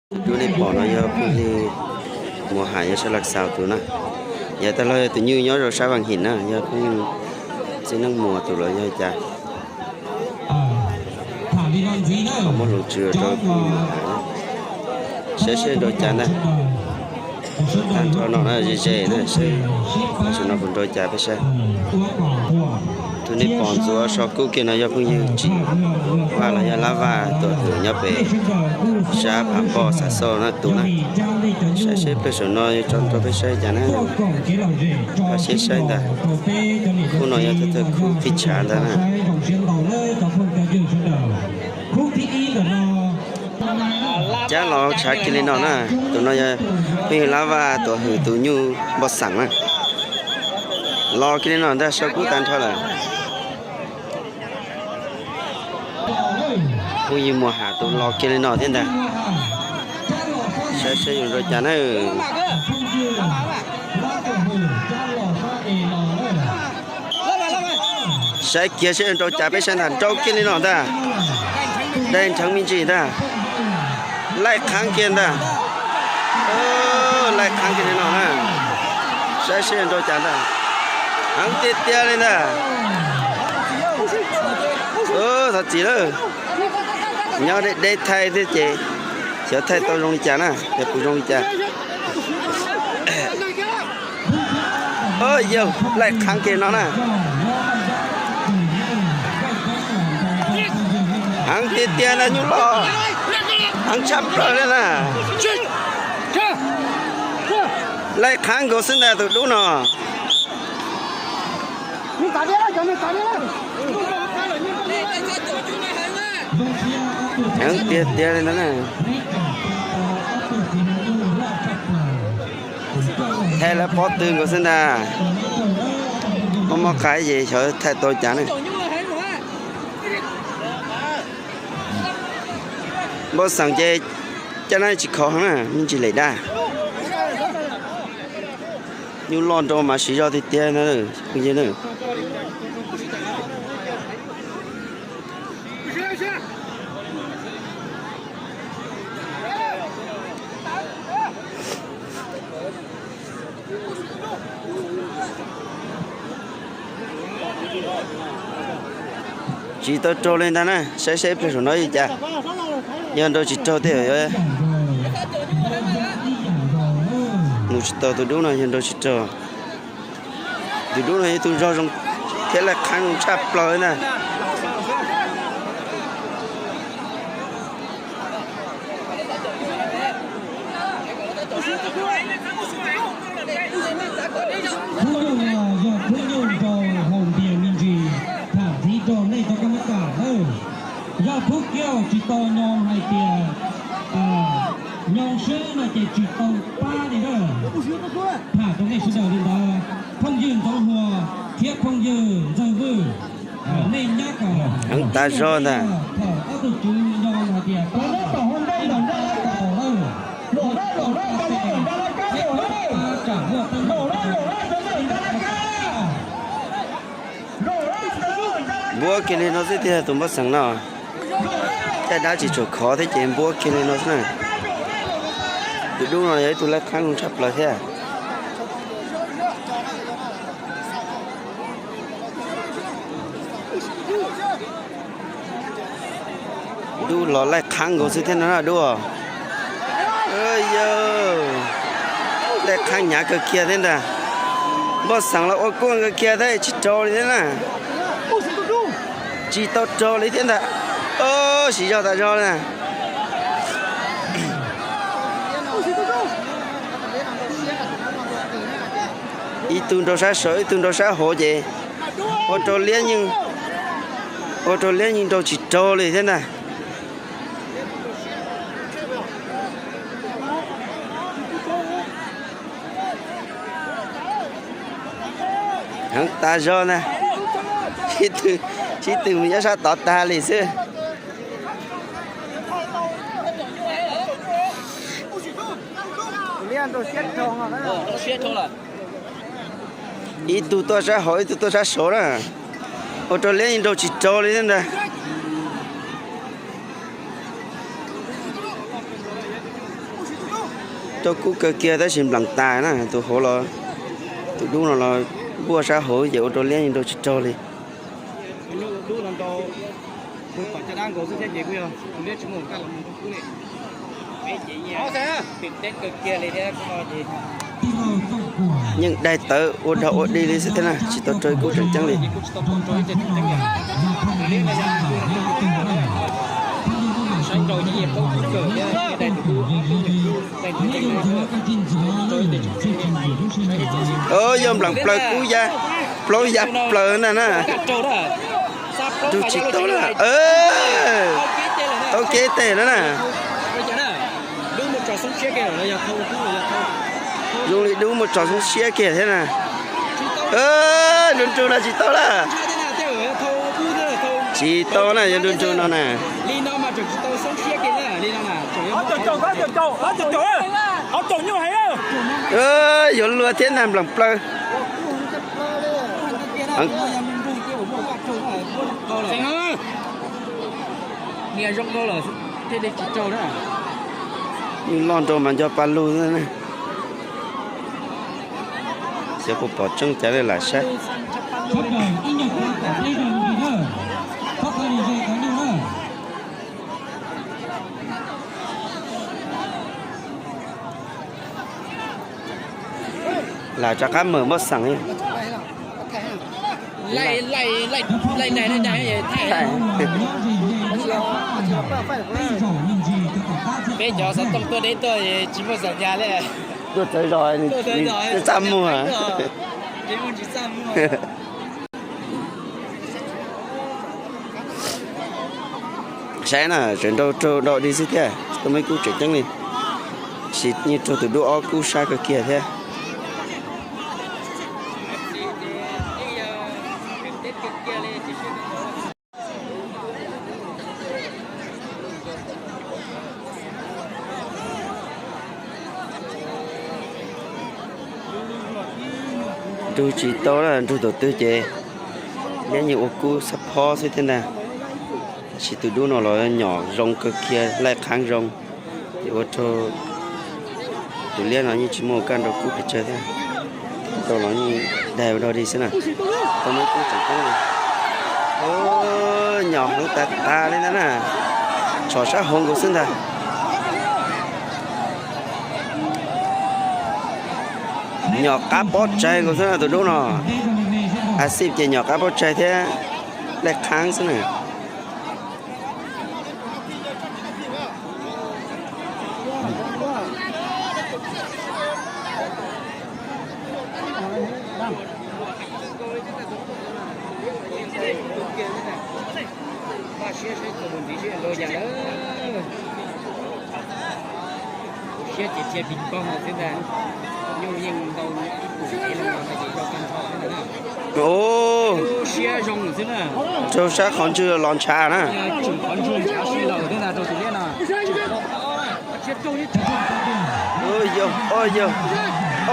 Tus dub nej pom no yog phooj ywg Muas Ham, yog sab Laj Xaus tus na. Yav tag los yog tus nyuj nyob rau sab Vaj Him na, yog phooj ywg Txiv Neej Muas tus los yog cas. Muab hloov tswv rau phooj ywg Muas Ham, saib seb nrau cas ntag. Tag nrho no na, ze ze na, saib tam sim no puas nrau cas peb saib. Tus nej pom ntxuav so kub kiag no yog phooj ywg Tsim Vaj los yog Lab Vaj Tuam Hwm nyob pem sab Phav Npoj Xav Xauj na tus na. Saib seb pliag saum no yuav tso rau peb saib cas na. Kho siab saib ntag. Khub no yog thawj thawj khub qhib tshav ntag na. Cab los tshav kiag li no na. Tus no yog phooj ywg Lab Vaj Tuam Hwm tus nyuj npoj xeem na. Los kiag li no ntag, so kub tag nrho lawm. Phooj ywg Muas Ham tus los kiag li no thiab ntag. Saib seb yuav nrau cas na. Saib kiag seb nrau cas peb saib ntag, nrau kiag li no ntag. Dai nrheev me ntsis ntag. Laij qhaab kiag ntag. Laij qhaab kiag li no na. Saib seb nrau cas ntag. Heev tiag tiag li ntag. Thov txim lawm. Nyob deb deb thaij thiab ces xyov thaij tau zoo li cas na, yog puas zoo li cas. Yog laij qhaab kiag no na. Heev tiag tiag na nyuj loj, heev tshaj plaws li na. Laij qhaab nkaus xwb ntag tus dub no. Heev tiag tiag li ntag na. Thaij lawv pob tw nkaus xwb ntag. Mob mob qab ces xyov thaij tau cas na. Npau xeem ces caj dab tsis khov heev na, me ntsis lem dab. Nyuj loj nrau mas siv zog tiag tiag na. Tsis tau raug li ntag na, saib seb pliag saum no yuav cas. Yog nrau tsis raug tej mus tsis tau tus dub no, yog nrau tsis raug. Tus dub no yog tus zog zoo thiab laij qhaab zoo tshaj plaws na. Khub nyuj no yog khub nyuj nrau haus npias me ntsis, tham ntxiv rau nej cov kab mab kam nawb. Yog khub kiag tsis tau nyo hais tias nyo swb no ces tsis tau pab li na. Tham rau nej sawv daws li ntawd, phooj ywg Ntxoov Huas thiab phooj ywg Ntxawg Vwj, nej nyab kom heev tas zog ntag. Thaum ob tug tswv nyo hais tias pab no, Npuab kiag li no xwb tiag tus npab xeem no. Caj dab tsis tshua khov thiab ces npuab kiag li no xwb na. Tus dub no yog ib tug laij qhaab zoo tshaj plaws thiab. Dub los laij qhaab nkaus xwb thiab no na dub. Yog laij qhaab hnyav kawg kiag thiab ntag. Npaj xeem los ua kuaj kawg kiag thiab tsis raug li thiab na. Tsis tau raug li thiab ntag. Siv zog tas zog li na. Ib tug nrau sab saud ib tug nrau sab hauv ces ua rau liab, ua rau liab yeej nrau tsis raug li thiab ntag. Heev tas zog ntag. Sib tw mus nyob sab tod tag li xwb. Ib tug tuaj sab hauv ib tug tuaj sab saud na. Ua rau liab yeej nrau tsis raug li thiab ntag. Rau kub kawg kiag tab sis nplees tas na, tus hauv los, tus dub no los npuaj sab hauv ces ua rau liab yeej nrau tsis raug li. Yeej daig tawv ua dog ua dig li xwb thiab na, tsis tau raug ib kub tseem ceeb li. Yog nplees plaws kub ya, plaub ya plaws na na. Nrug tsis tau na, taub kev tej na na. Zoo li dub muaj tso xoob siab kiag thiab na. Nrug nrug no tsis tau lawm. Tsis tau na, yog nrug nrug no na. Yuav luag thiab ntag nplees plaws. Nws loj nrau mas nco pa lug xwb na. Xyov puas pom tseeb cas li lam saib. Lam rov qab mawm npoj xeem. Peb cov xov tooj tuaj deb tuaj tsis muaj xas nyas li. Tuaj txawv zos, txaj muag. Saib na, tseem nrau raug dog dig xwb thiab, tsis tau muaj ib kub tseem ceeb li. Sis yeej raug tus dub ob kub sab kawg kiag thiab. Nrug tsis tau na, nrug thaum twg ces liab yeej ua kub xab phob xwb thiab ntag. Tab sis tus dub no los nyom zoo kawg kiag, laij qhaab zoo, ces ua rau tus liab no yeej tsis muaj kaj nrau kub pes tsawg thiab. Tau los yeej daig ua dog dig xwb na. Tau muaj ib kub tseem ceeb li. Nyom heev tas tas li ntag na. Tshom sab hauv nkaus xwb ntag. Nyom qab pob tsaig nkaus xwb na tus dub no. A xij ces nyom qab pob tsaig thiab laij qhaab xwb na. Siab ces cia pis pog no xwb ntag. Nyuj yeej ntau ib pum ev loo no ces yog tag nrho xwb ntag na. Siab zoo xwb na. Rau sab qhov ntswg los ntshav na. Tseem qhov ntswg ntshav sib laws thiab ntag rau tus liab no. Yog, o yog,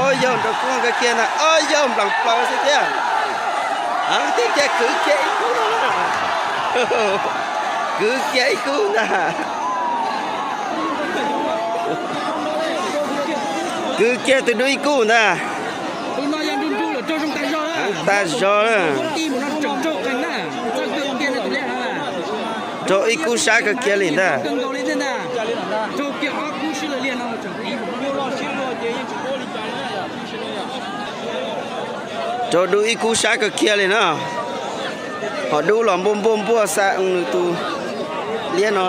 o yog, nrau kub kawg kiag ntag, o yog nplees plaws xwb thiab. Heev tiag tiag, kwv kiag ib kub no na. Kwv kiag ib kub ntag. Kwv kiag tus dub ib kub ntag. Heev tag zog na. Raug ib kub sab kawg kiag li ntag. Raug dub ib kub sab kawg kiag li na. Ho dub los npuaj npuaj npuaj xa nws tus liab no,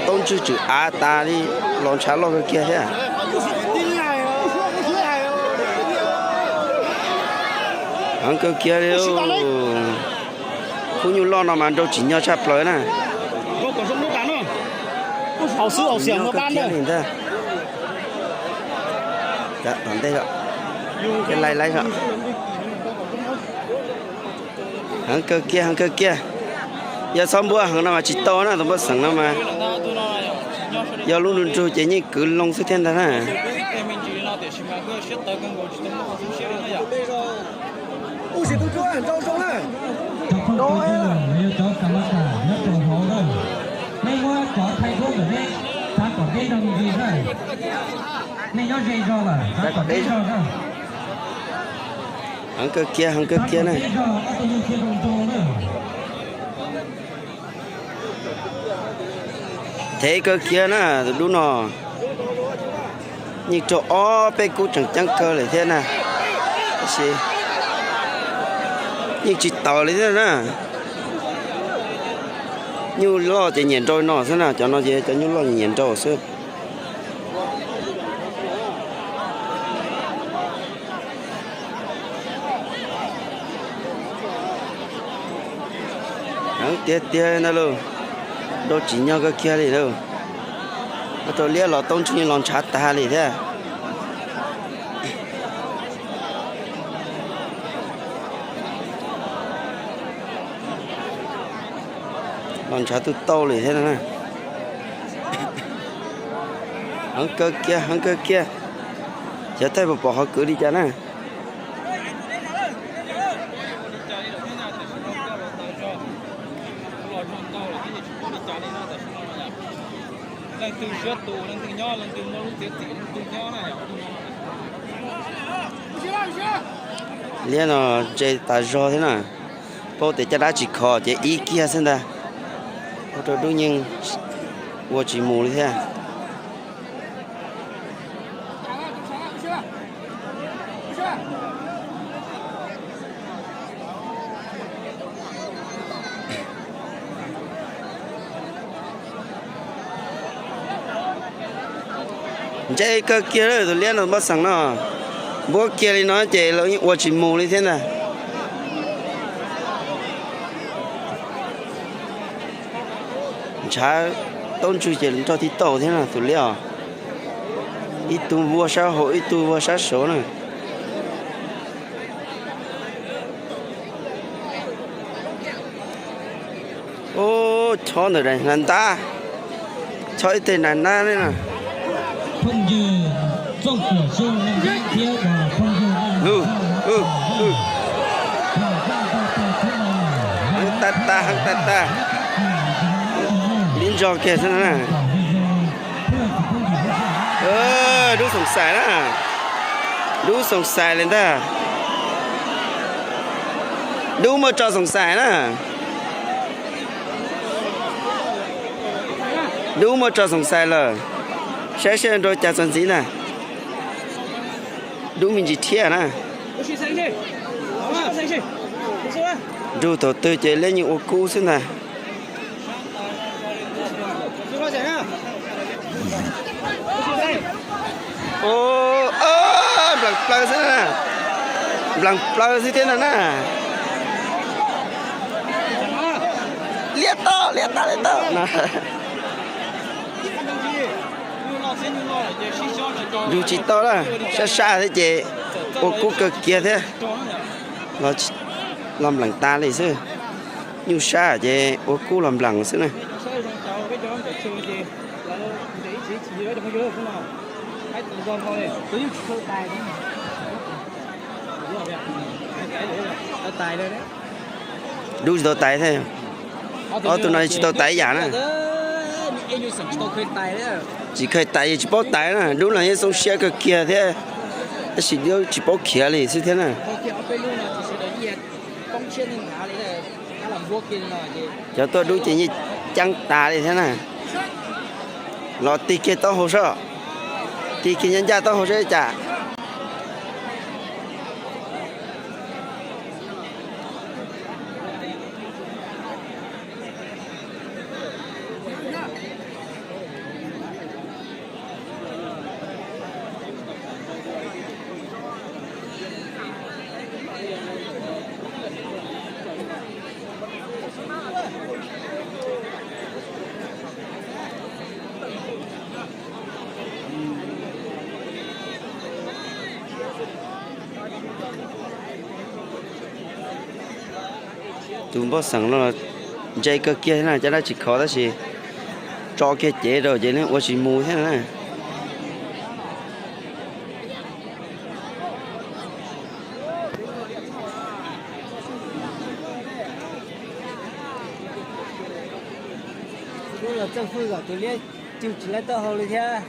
tau ntswg tswm av tas li, los ntshav loj kawg kiag thiab. Heev kawg kiag li. Khub nyuj loj no mas nrau tsim nyog tshaj plaws na. Nyob kawg kiag li ntag. Tom ntej, laij laij os. Heev kawg kiag, heev kawg kiag. Yog txhob npuaj heev no mas tsis tau na, tus npoj xeem no mas yog lub nrug nrug ces yeej kwv loo xwb thiab ntag na. Cov kam las tas nyob rau hauv na, nej muab cov thaij duab ntawm nej xav kom Heev kawg kiag, heev kawg kiag na. Thev kawg kiag na, tus dub no. Yeej raug ob peb kub tseem ceeb kawg lawm thiab na. Tab sis yeej tsis taus li thiab na. Nyuj loj ces nyiam nrau no xwb na, cov no ces cov nyuj loj nyiam nrau xwb. Heev tiag tiag ntag lauj, nrau tsim nyog kawg kiag li lauj. Ua rau liab los taub ntswg los ntshav tag li thiab. Los ntshav tus tauj li thiab na. Heev kawg kiag, heev kawg kiag. Xyov thaij puas pom qhov kwv li cas na. Liab no ntse tas zog thiab na. Paub tias caj dab tsis kho ces ib kiag xwb ntag. Ua rau dub yeej ua tsis mus li thiab. Ntse kawg kiag tus liab no npab xeem no. Npuab kiag li no ces lawv yeej ua tsis mus li thiab ntag. Ntshav taub ntswg ces nrog tib tauj thiab na tus liab os. Ib tug vuag sab hauv ib tug vuag sab saud na. Ub, chob ntawm daim nab ntab, chob ib teg nab ntab ne na. Heev tag tag, heev tag tag. Liab ntso kiag xwb na. Dub xoom xais na. Dub xoom xais li ntag. Dub muaj tso xoom xais na. Dub muaj tso xoom xais lawm. Saib seb nrau cas txog ntxiv ntag. Dub me ntsis thiab na. Nrug thaum twg ces liab yeej ua kub xwb ntag. Nplees plaws xwb na. Nplees plaws xwb thiab ntag na. Liab tau, liab tau, liab tau. Nrug tsis tau na, sab sab thiab ces ua kub kawg kiag thiab. Los nplees tas li xwb. Nyuj sab ces ua kub los nplees xwb na. Dub tsis tau tais thiab. Ob tug no tsis tau tais yam na. Tsis kheev tais, tsis paub tais na. Dub los yeej xoob siab kawg kiag thiab, tab sis dub tsis paub khiav li xwb thiab na. Cov tuaj dub ces yeej ceeb tas li thiab na. Los tig kiag taub hau seb, tig kiag ncaj ncaj taub hau seb cas. Tus npoj xeem no ntse kawg kiag thiab na, caj dab tsis kho tab sis tso kiag cev rau ces nws ua tsis mus thiab na. Txawj Fwj kom tus liab Cug tsis laib taub hau li thiab.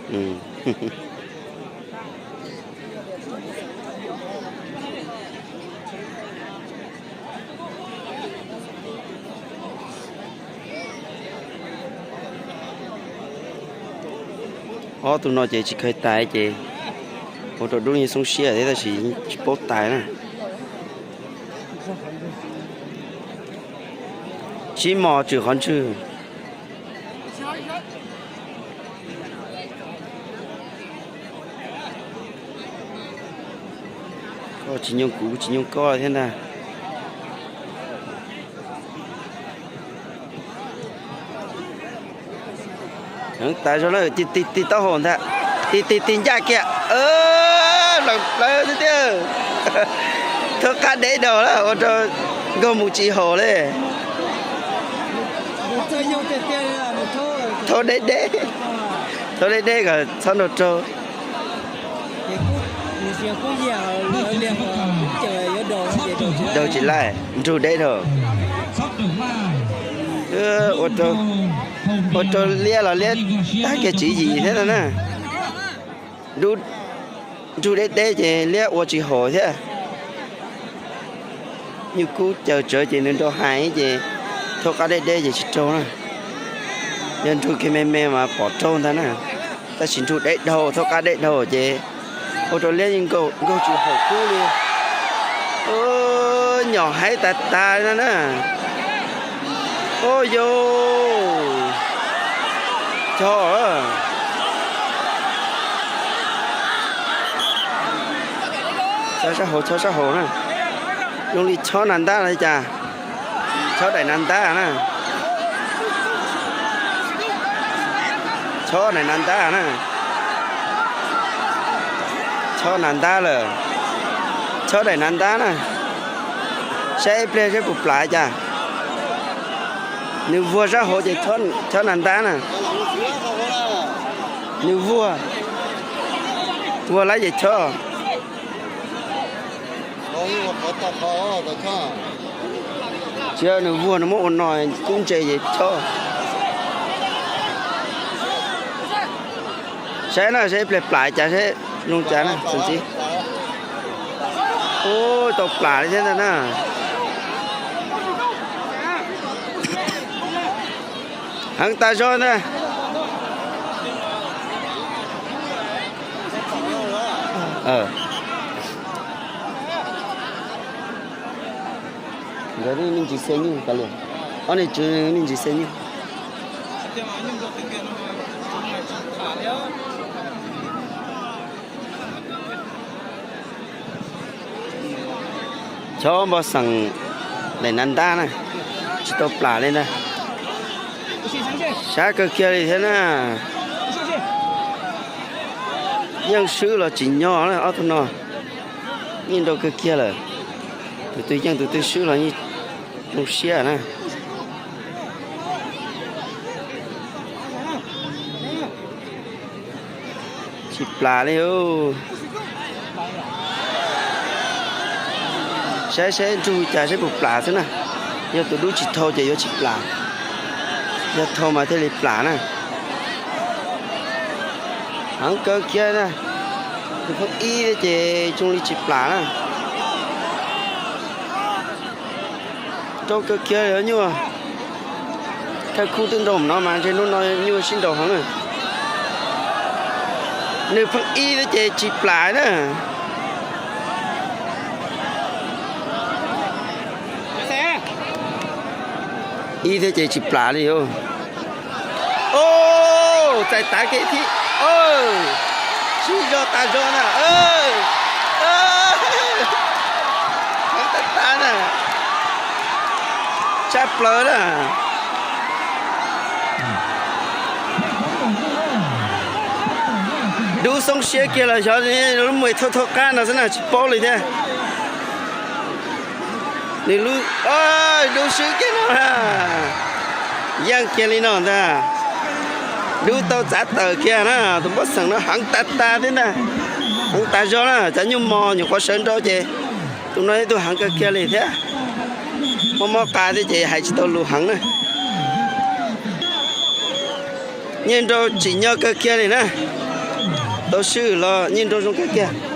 Ob tug no ces tsis khaws tais ces ua rau dub yeej xoob siab thiab tab sis tsis paub tais na. Sib mos tswm qhov ntswg. Koj tsis nyoo kuv, kuv tsis nyoo koj thiab ntag. Heev tas zog na, tig tig tig taub hau ntag, tig tig tig ncaj kiag, lawm plawv tiag tiag. Thaub qab deb dhau lawm ua rau Nkauj Mus tsis haum li. Thaub deb deb, thaub deb deb kom txhob nrau raug. Daug tsis laij, nrug deb dhau. Ua rau liab los liab tag kiag tswv yim thiab no na. Nrug deb deb ces liab ua tsis haum thiab. Nyuj kub caws tsawv ces nws nrau hais ces thaub qab deb deb ces tsis raug na. Yog nrug kiag me me mas pom raug ntag na. Tab sis nrug deb dhau, thaub qab deb dhau ces ua rau liab yeej nkaug tsis haum kub li. Nyom haib tas tas li no na. Ua yau, chob, chob sab hauv, chob sab hauv na. Zoo li chob nas ntab los li cas? Chob daim nas ntab na. Chob daim nas ntab na. Chob nas ntab lawm. Chob daim nas ntab na. Saib ib pliag saib puas plam cas. Nws vuag sab hauv ces chob nas ntab na. Nws vuag, vuag lawm ces chob. Tsis yog nws vuag, nws muab ua no kub ntse ces chob. Saib na, saib ib pliag plam cas, saib zoo cas na txuas ntxiv. Ub, tau plam li thiab ntag na. Heev tas zog ntag. Nkawd me ntsis xia nyuj kav liam, ob niag tswv me ntsis xia nyuj. Chob npau xeem daim nas ntab na, tsis tau plam li ntag. Sab kawg kiag li thiab na. Yeej swb los tsis nyog na, ob tug no yeej nrau kawg kiag lawm. Tus twg yeej tus twg swb los yeej zoo siab na. Tsis plam li. Saib saib nrug cas saib puas plam xwb na. Yog tus dub tsis thau ces yuav tsis plam, yog thau mas thiaj li plam na. Heev kawg kiag na, nws pheej ib thiab ces zoo li tsis plam na. Nrau kawg kiag li nyuaj. Thawj khub twb nrau no mas ntshe hnub no nyuaj sib nrau heev na. Nws pheej ib thiab ces tsis plam na. Ib thiab ces tsis plam li os. Txais tav kev thib, sib zog tas zog na. Heev tas tas na, tshaj plaws na. Dub xoob siab kiag los xyov lub muaj thauj thauj qab no xwb na tsis paub li thiab. Nws lub, dub swb kiag no na. Yeej kiag li no ntag. Dub tau txav tawm kiag na, tus npab xeem no heev tas tas thiab ntag. Heev tas zog na, cov nyuj mos nyuam qhuav sawv nrau ces tus no ib tug heev kawg kiag li thiab. Mob mob qa thiab ces hais tsis tau lus heev na. Nyiaj nrau tsim nyog kawg kiag li na. Tau swb los nyiaj nrau zoo kawg kiag.